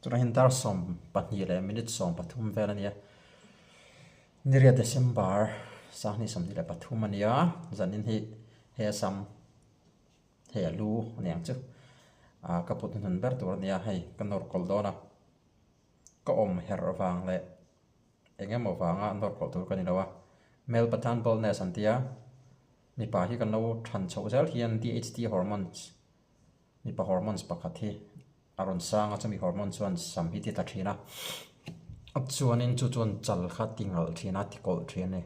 Tunah hian dar 12 leh minute 13 vel a nia. Niriat December sanghnih 23 a nia. Zanin hi he sam hei a lu a ni ang chu. Ah ka put hnuhnun ber tur a nia hei ka nawr kawlh dawn a. Ka awm herh vang leh eng emaw vanga nawr kawlh tur ka ni lo a. Male pattern baldness an tia. Mipa hi kan lo than chhoh zel hian DHT hormones mipa hormones pakhat hi a rawn sang a, chumi hormone chuan sam hi ti tla thin a, chuanin chu chuan chal kha ti ngalh thin a, ti kawlh thin a ni.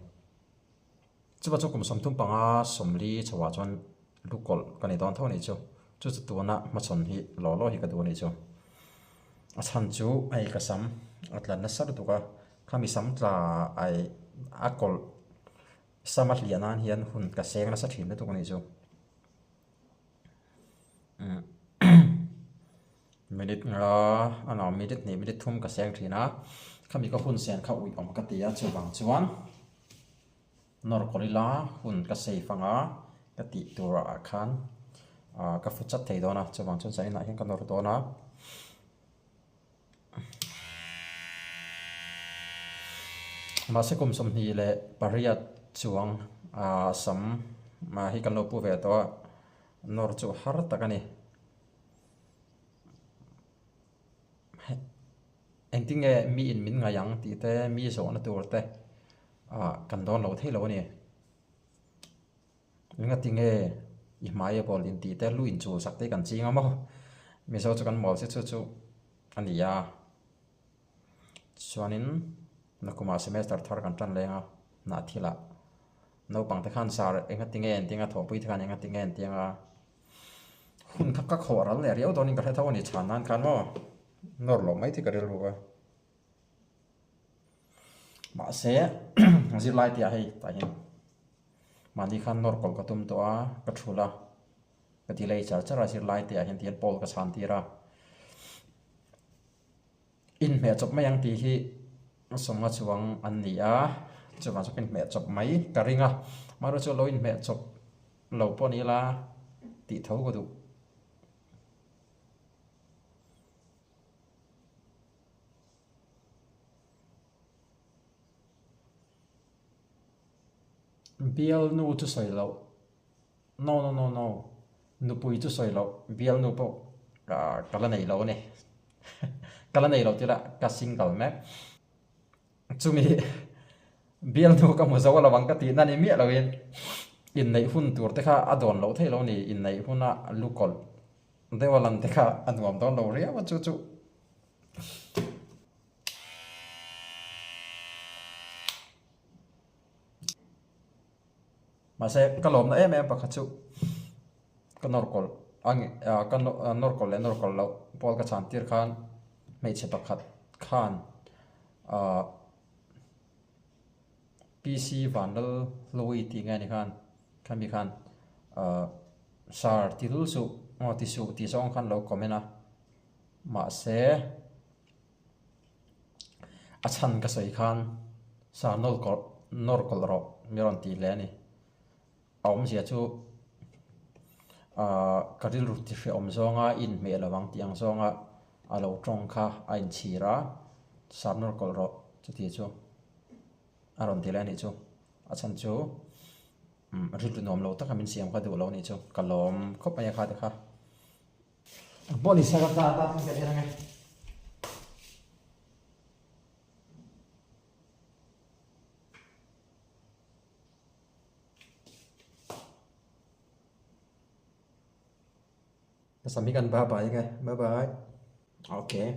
Chupa chu kum 35 sawmli chhoah chuan lu kawlh ka ni dawn tho a nih chu, chu chu tuna hmachhawn hi law law hi ka duh a nih chu. A chhan chu hei ka sam a tla nasa lutuk a, khami sam tla ai a kawlh sam a hliah nan hian hun ka seng nasa thin lutuk a nih chu. Minute nga a lo minute hnih minute thum ka seng thin a, khami ka hun sen kha uih awm ka ti a chuvang chuan nawr kawr ila hun ka save anga ka tih tur ah khan ah ka fu chat thei dawn a chuvang chuan zanin ah hian ka nawr dawn a. Mahse kum 28 chuang ah sam hi kan lo pu ve tawh a, nawr chu har tak a ni. Engtin nge mi in min ngaih ang tih te, mi zawhna tur te ah kan dawn lo thei lo a ni. Engati nge i hmai a bawl in tih te lu in chul sak te kan ching a maw? Mizo chu kan mawl si chu chu a ni a. Chuanin nakumah semester thar kan tan leng a, hnah thilah naupang te khan sar engati nge an ti anga thawhpui te khan engati nge an ti anga hun kha ka khawh ral leh riau dawnin ka hre tho a ni chhan nan khan maw nawr loh mai te ka rilru a. Mahse zirlai tih ah hei tah hian mahni khan nawr kawlh ka tum tawh a, ka thul a, ka delay char char a zirlai te ah hian tihian pawl ka chhan tir a, inhmeh chawp mai ang tih hi sawmnga chuang an ni a, chuvang chu ka inhmeh chawp mai ka ring a, mahse chu lo inhmeh chawp lo pawh ni ila tih tho ka duh. Bialnu chu sawi loh, No no no no, nupui chu sawi loh, bialnu pawh ka la nei lo a ni. Ka la nei lo tila ka single mek. Chumi bialnu ka hmu zo a lo ang ka tihna ni miah loin inneih hun tur te kha a dawn loh theih lo a ni, inneih huna lu kawlh deuh a lan te kha a nuam dawn lo riau a chu chu. Mahse ka lawmna em em pakhat chu ka nawr kawlh a ka nawr kawlh leh nawr kawlh loh pawl ka chhan tir khan hmeichhe pakhat khan ahh PC Vanlal Hlui tih nge ni khan khami khan ahh sar ti lul suh aw ti suh tih zawng khan lo comment a mahse. A chhan ka sawi khan sa nawr kawlh nawr kawlh rawh mi rawn ti hle a ni. A awmzia chu ahh ka rilru ti hrehawm zawnga inhmeh lo ang tih ang zawnga a lo tawng kha a inchhir a, sa nawr kawlh rawh chuti chu a rawn ti leh a nih chu. A chhan chu umm rilru nuam lo taka min siam kha duh lo a nih chu. Ka lawm khawp mai a kha te kha. Pawh ni se ka ta ta ka en ange. Ka sam hi kan bye bye ange. Bye bye. Okay.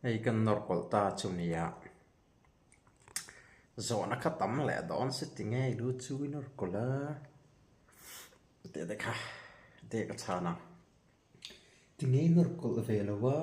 Hei kan nawr kawlh ta chu nia. Zawhna kha tam leh dawn si ti nge i lu chu i nawr kawlh a tih te kha dek a chhan ang. Ti nge i nawr kawlh ve lo a?